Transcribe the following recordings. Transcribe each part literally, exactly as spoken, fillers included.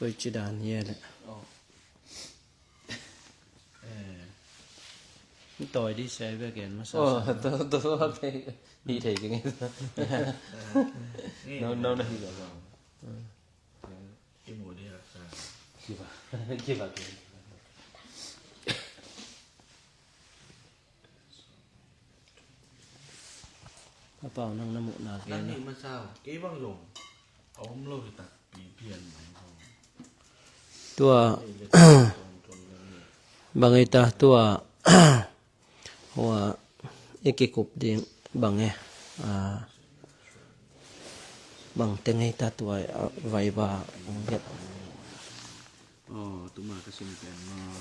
Koi ci dan hia le. Oh. Eh. Tawi di sai ve gen masa. Oh, sa. To, to, to, thei, di thei keng. No, no, no, hi ga. Kimu di haksa. Kiba, kiba, kiba. A pau nang na muhna gen. Nang nih masa uh, kei bang zong a om lo hi takpi pian mai zong. Tua bang ei ta tua hua i kikup ding bang e. Bang teng ei ta tua vaiva ong get. Oh, tuma ka sim pen maw.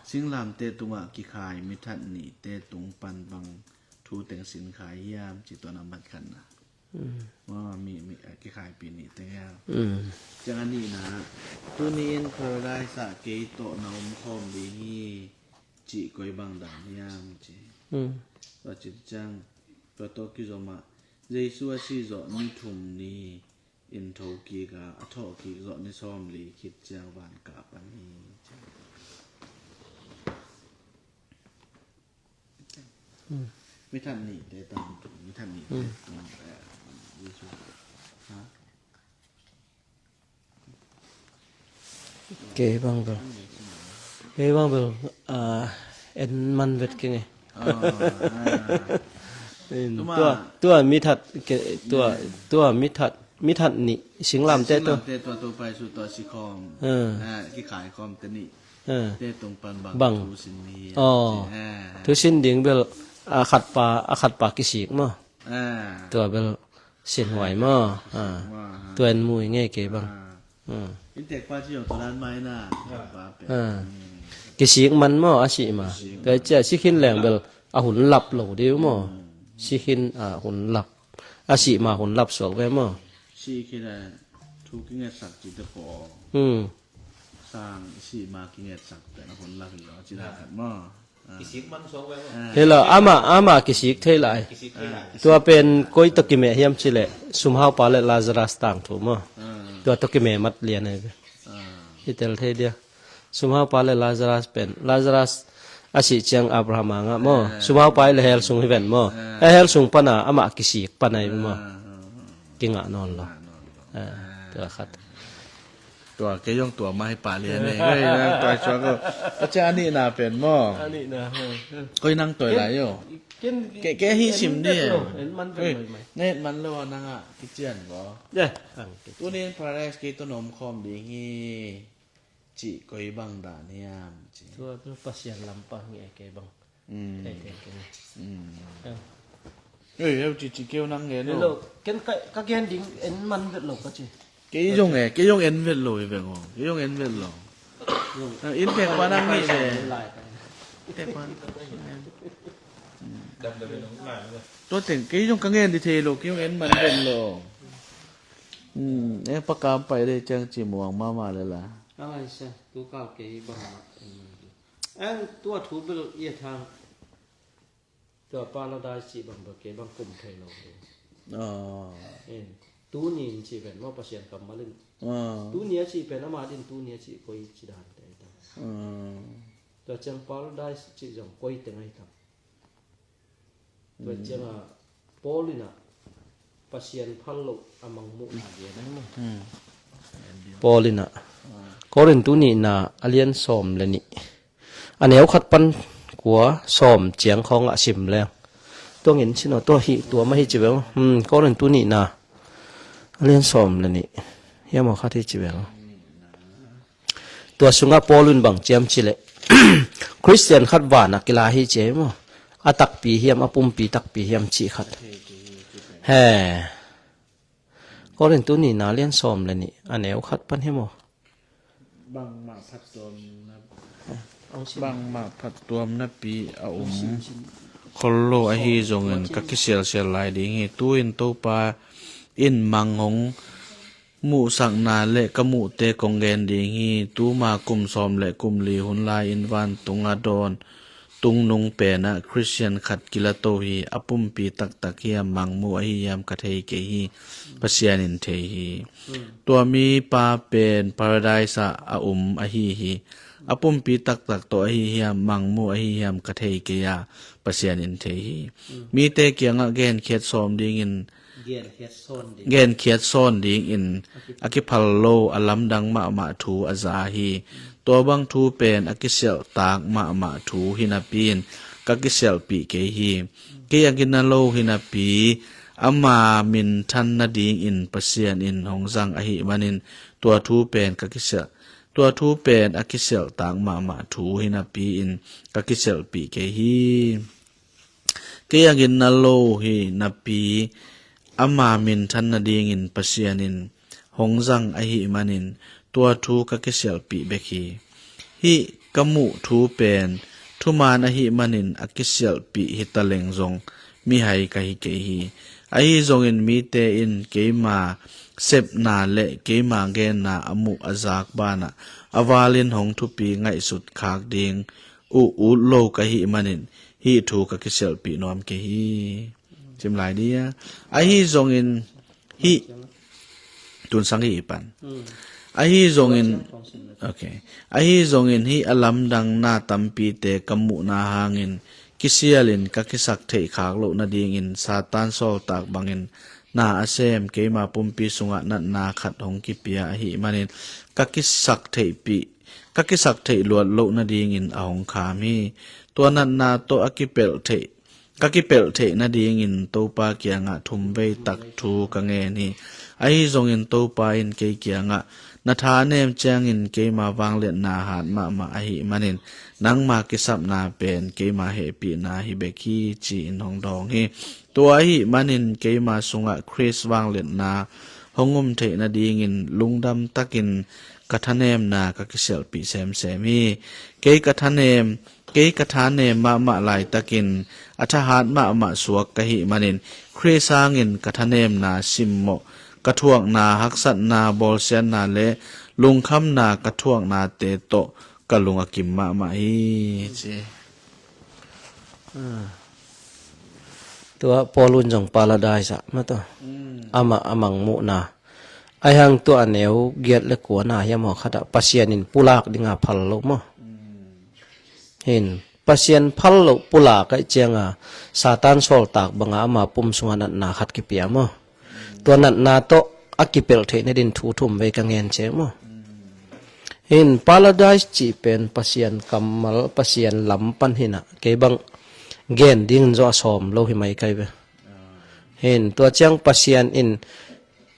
Singlamte tungah kikhai mithat nihte tung pan bang thu teng sin khai hiam ci tua na mat khatna. Maw, mi, mi, a kikhaipih nihte hiam. Ciang a nihna, tuni in Paradise ah kei tawh na om khawm ding hi cih koi bang dan hiam ci. Tua cih ciang tua tawh kizom ah Jesu a sih zawh ni thum ni in tho kik a, a thawh kik zawh ni sawm li khit ciang van kah pan hi ci. Mithat nihte tang, mithat nihte tang, eh, Jesu. Ha? Kei bang bel. Kei bang bel, ah, en man vet keng e. Ah, ah. Tua, tua mithat, tua, tua mithat, mithat nih singlamte tua. Singlamte tua, tua pai su tua si khawm. Ah, kikhai khawm te nih. Te tung pan bang thu sin ni. Aw. Thu sin ding bel a khat pa, a khat pa kisik maw. Tua bel sin huai maw. Tua en mui ngei kei bang. Kisik man maw a sih ma. Tua cia si khin leng bel a hun lap lo ding maw. Si khin a hun lap. A sih ma hun lap suak ve maw. Si khin a thu kingetsak ci te paw. Sang i sih ma kingetsak pen a hun lak hi lo, a ci dan khat maw. Kisik man suak ve maw. Hela, ama, ama kisik thei lai. Kisik thei lai. Tua pen koi tawh kimeh hiam ci leh, sumhaupa le Lazarus tangthu maw. Tua tawh kimeh mat lian ai ve. I tel thei dia. Sumhaupa le Lazarus pen. Lazarus a sih ciang Abraham a ngah maw. Sumhaupa i le hell sung hi ven maw. A hell sung pana, ama kisik pana i maw. Kingah nawn lo. Tua khat. Tua kei zong tua mah hi pah lian e. Hei, nang tua suak ko. A cia a nihna pen maw. A nihna, ha. Koi nang toi lai yo. Kei, kei hi sim di e. Na het man lo a nang a kician maw. Tuni in Paradise kei tawh na om khawm ding hi. Cih koi bang dan hiam cih. Tua, tua Pasian lampa nge kei bang. Thei thei keng. Ei, eu ci ci keu nang ngen lo. Ken ka, ka gen ding en man vet lo ka ci. Kei zong e, kei zong en vet lo i veng o. Kei zong en vet lo. In tek pa nang ni ve. Tek pa. Tua teng, kei zong ka ngen di thei lo, kei zong en man vet lo. E pa kam pai de ciang ci muang mama le la. Ang ai se, tu kal kei bang ma. Ang tua thu bel i a thang. Tua Paradise cih bang bel kei bang kum thei lo. Aw. En, tuni in cih pen maw Pasian kammal in. Aw. Tuni a cih pen ama din tuni a cih koi ci dan te ta. Aw. Tua ciang Paradise cih zong koi teng ai ta. Tua ciang a Paul in a Pasian phal lo a mangmuhna dia nang maw. Paul in a Korin tu nihna a lian sawm le nih. A neu khat pan kua sawm ciang khawng ah sim leng. Tua ngin cin aw, tua hi, tua mah hi ci bel. Hmm, Korin tu nihna. A lian sawm le nih. Hiam aw khat hi ci bel. Tua sungah Paul in bang ciam ci leh. Khristian khat vanah kila hi ci ei maw. A takpi hiam, a pumpi takpi hiam cih khat. He. Korin tu nihna lian sawm le nih. A neu khat pan hi maw. Bangmah phattuamna, bangmah phattuamna pi a um khol lo ahi zongin ka kisialsial lai ding hi. Tu-in Topa in mang hong muhsakna le ka muhte kong gen ding hi. Tuma kum sawm le kum li hun lai-in vantung a dawn tungnung penah Khristian khat kilato hi. A pumpi taktak hiam, mangmuh ahi hiam ka thei kei hi, Pasian in thei hi. Tua mipa pen Paradise ah a um ahi hi. A pumpi taktak tawh ahi hiam, mangmuh ahi hiam ka thei kei a, Pasian in thei hi. Mite kiangah genkhiat sawm dingin genkhiat sawn dingin a kiphal lo, a lamdang mahmah thu a za hi. Tua bang thu pen a kisialhtak mahmah thu hi napi-in ka kisialhpih kei hi. Kei a gina lo hi napi, ama minthan nadingin Pasian in hong zang ahih manin tua thu pen ka kisialh, tua thu pen a kisialhtak mahmah thu hi napi-in ka kisialhpih kei hi. Kei a gina lo hi napi, ama minthan nadingin Pasian in hong zang ahih manin tua thu ka kisialhpih bek hi. Hih ka muh thu pen thuman ahih manin a kisialhpih hi taleng zong mihai ka hi kei hi. Ahi zongin mite in keima sepna le keima genna a muh a zak banah a valin hong thupi ngaihsut khak ding uh ut lo ka hih manin hih thu ka kisialhpih nuam kei hi. Sim lai dia. Ahi zongin hih tunsang hi pan. Ahi zongin, okay. Ahi zongin hih a lamdangna tampite ka muhna hangin kisialin ka kisak theih khak loh nadingin Satan sawltak bangin na a sem keima pumpi sungah natna khat hong kipia ahih manin ka kisak theihpih, ka kisak theih luat loh nadingin a hong kham hi. Tua natna tawh a kipelh theih, ka kipelh theih nadingin Topa kiangah thumvei tak thu ka ngen hi. Ahi zongin Topa in kei kiangah na thanem ciangin keima vangliatna hat mahmah ahih manin nangma kisapna pen keima hehpihna hi bek hi, ci-in hong dawng hi. Tua ahih manin keima sungah Khrist vangliatna hong um theih nadingin lungdam takin ka thanemna ka kisialhpih semsem hi. Kei ka thanem, kei ka thanem mahmah laitakin a thahat mahmah suak ka hih manin Khrist hangin ka thanemna simmawh, ka thuakna haksatna, bawlsiatna le lungkhamna ka thuaknate tawh ka lung a kim mahmah hi, ci. Tua Paul un zong Paradise ah mah tawh amah a mangmuhna. Ahi hang tua a neu giat le kua na hiam aw khatah Pasian in pulak dinga phal lo maw? Hin Pasian phal lo pulak ahih cianga Satan sawltak banga ama pum sunga natna khat kipia maw? Tua natna tawh a kipelh theih nadin thu thum vei ka ngen ciang maw? Hin Paradise cih pen Pasian kammal, Pasian lam pan hinah kei bang gen dingin zaw a sawm lo hi mai kai ve. Hin tua ciang Pasian in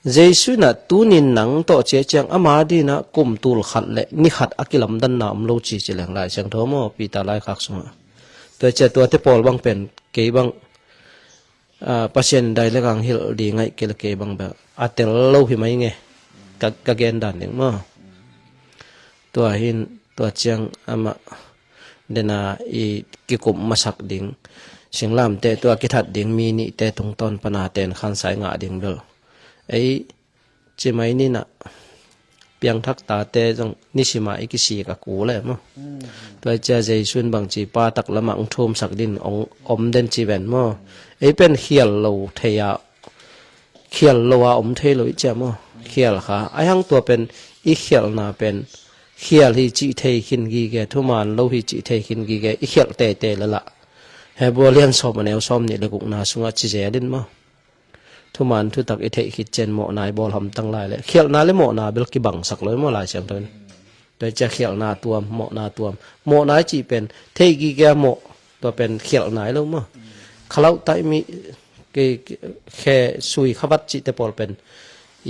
Jesu inah tunin nang tawh cia ciang ama dinah kum tul khat le ni khat a kilamdanna om lo ci ci leng Lai Siangtho maw, Peter laikhak sungah. Tua cia tuate pawl bang pen kei bang Pasian in dailek ang hilh ding aih kei le kei bang bel a tel lo hi mai nge ka, ka gen dan ding maw? Tua hin tua ciang amah dena i kikup masak ding singlamte tua kithat ding mi nihte tungtawn pana ten khansai ngah ding bel ei cimai ninah piangthak tate zong nisima i kisik a ku le maw? Tua cia Jesu in bangci pa tak lamah ang thumsak din ong om den ci ven maw? Ei pen khial lo thei a khial lo a om thei lo i cia maw? Khial kha ahi hang tua pen i khialhna pen khial hi cih thei khin gige, thuman lo hi cih thei khin gige, i khialh tete lala Hebrew lian sawm a neu sawm nih le gukna sungah ci zel in maw? Thuman thutak i theih khit cian mawhna i bawl hamtang lai le khialhna le mawhna bel kibangsak lo i maw Lai Siangtho in. Tua i cia khialhna tuam, mawhna tuam. Mawhna i cih pen thei gige a mawh, tua pen khialhna i lo maw? Khalauh taih mi khe sui khavat cihte pawl pen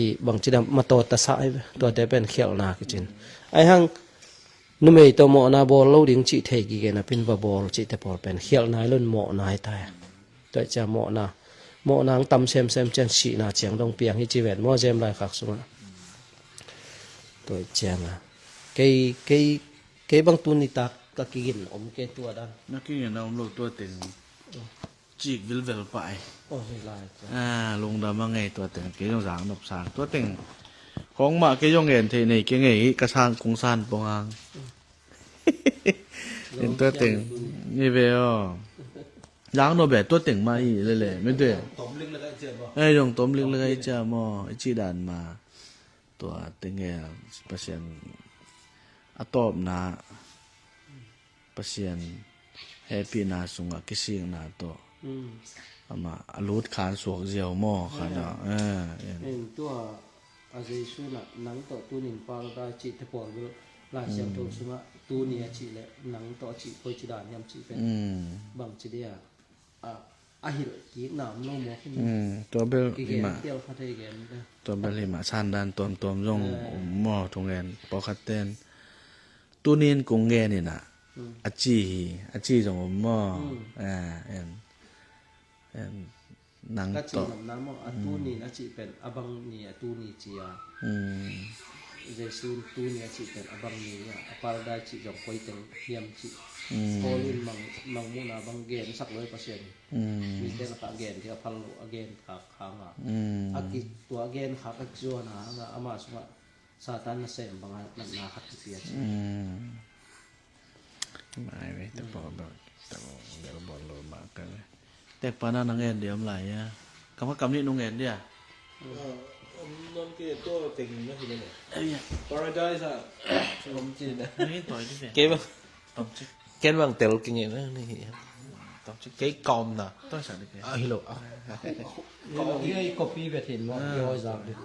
i bangci dam matawta sah i ve, tuate pen khialhna kicin. Ahi hang numei tawh mawhna bawl lo ding cih thei gige napin va bawl cihte pawl pen khialhna i lo in mawhna i tai. Tua i cia mawhna, mawhna ang tam semsem ciang sihna ciang dong piang hi ci ven maw Zem laikhak sungah. Tua i cianga kei, kei, kei bang tuni tak ka kigin om kei tua dan. Na kigin a om lo tua teng cik vilvel pah e. Oh, hi lai cia. Ah, lungdam a ngei tua teng kei zong zang nop sang tua teng. Khong mah kei zong ngen thei nei kei ngei ka sang kung san pong ang. In tua teng ni ve aw. Lang no be tua teng mah hi lele mete. Ei, zong tom lik lek a i cia maw, i cih dan mah. Tua teng e, Pasian a tawpna, Pasian hehpihna sungah kisikna tawh amah a lut khan suak ziau maw, khan a, eh, en. En tua a Jesu in ah nang tawh tunin paradise cih te pawl bel Lai Siangtho sungah tuni a cih leh nang tawh a cih koi ci dan hiam cih pen bang ci dia a, a hilh kik nam lo maw khin. Tua bel kigen himah, tial kha thei gen te. Tua bel himah sandan tuamtuam zong um maw, thungen pawlkhat ten. Tunin kong gen in ah a ci hi, a ci zong um maw. Eh, en. En. Nang ka cih tawh nopna maw, a tuni a cih pen a bang ni, a tuni ci a. Jesu in tuni a cih pen a bang ni a, a paradise cih zong koi teng hiam cih. Paul in mang, mangmuhna bang gensak lo i Pasian in. Mite lakah a gen thei a phal lo, a gen khak hang a. A ki, tua a gen khak a kizuan a hang a, ama sungah Satan nasem banga natna khat kipia ci. Mai ve, te pawh bel, te pawh bel bawl lo mah ka ve. Tekpana na ngen dia om lai a. Kam kha kam nih nong ngen dia. Ah, om non ke tua teng na hi le. Paradise ah om ci na. Nang in toi di ve. Kei bang. Tom cik. Ken bang tel ki ngen na ni hi. Tom cik. Kei ka om na. Toi sa di ke. Ah, hi lo. Ah. Kei copy ve thin lo. Ah. Yo za di.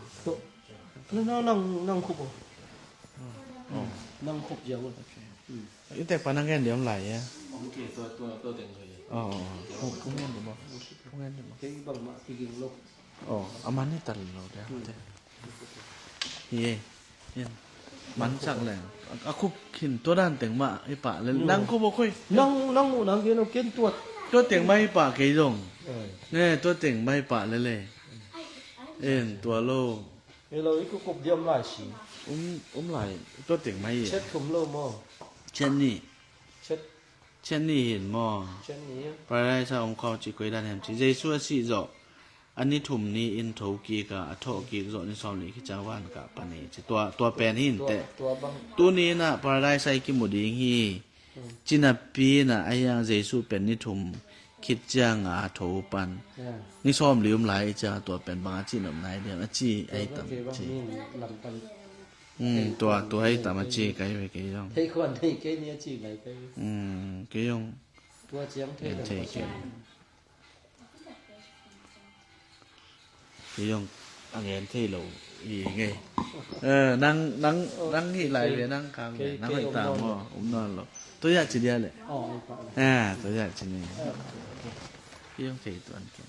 Nang, nang, nang khup o. Nang khup ziau. I tekpa nang ngen dia om lai a. Om kei tua, tua, tua teng kei. Aw, aw, aw. Kong ngen dia maw? Kong ngen dia maw? Kei bangmah kiging lo. Aw, a man hi tal lo dia. Hi e. Mansak leng. A khup khin tua dan teng mah hi pah le. Nang khup aw khoi. Nang, nang mu nang gen aw ken tua. Tua teng mah hi pah kei zong. Ne, tua teng mah hi pah le le. En, tua lo. Hei lo, i kukup diam lai si. Um, um lai, tua teng mai e. Chet thum lo maw? Chet nih. Chet. Chet nih hin maw? Chet nih. Paradise a om khawng ci koi dan hiam ci. Jesu a sih zawh a ni thum ni in tho kik a, a thawh kik zawh ni sawm li khit ciang van kah pan hi ci. Tua, tua pen hin teh. Tua, tua bang. Tuni in ah Paradise a i kimu ding hi. Cinapi in ah a hiang Jesu pen ni thum khit ciang a tho pan. Ni sawm li um lai i ciang a tua pen bang a ci nop nai diam a ci a hi tam ci. Tua, tua a hi tam a ci kai ve kei zong. Thei khuan thei kei ni a ci ngai kai ve. Kei zong. Tua ciang thei thei kei. Kei zong a ngen thei lo hi ngei. Nang, nang, nang hih lai ve, nang khang ve, nang hoih ta maw, um nawn lo. Tua zah ci dia leh. Tua zah ci ni. Kei zong thei tuan ken.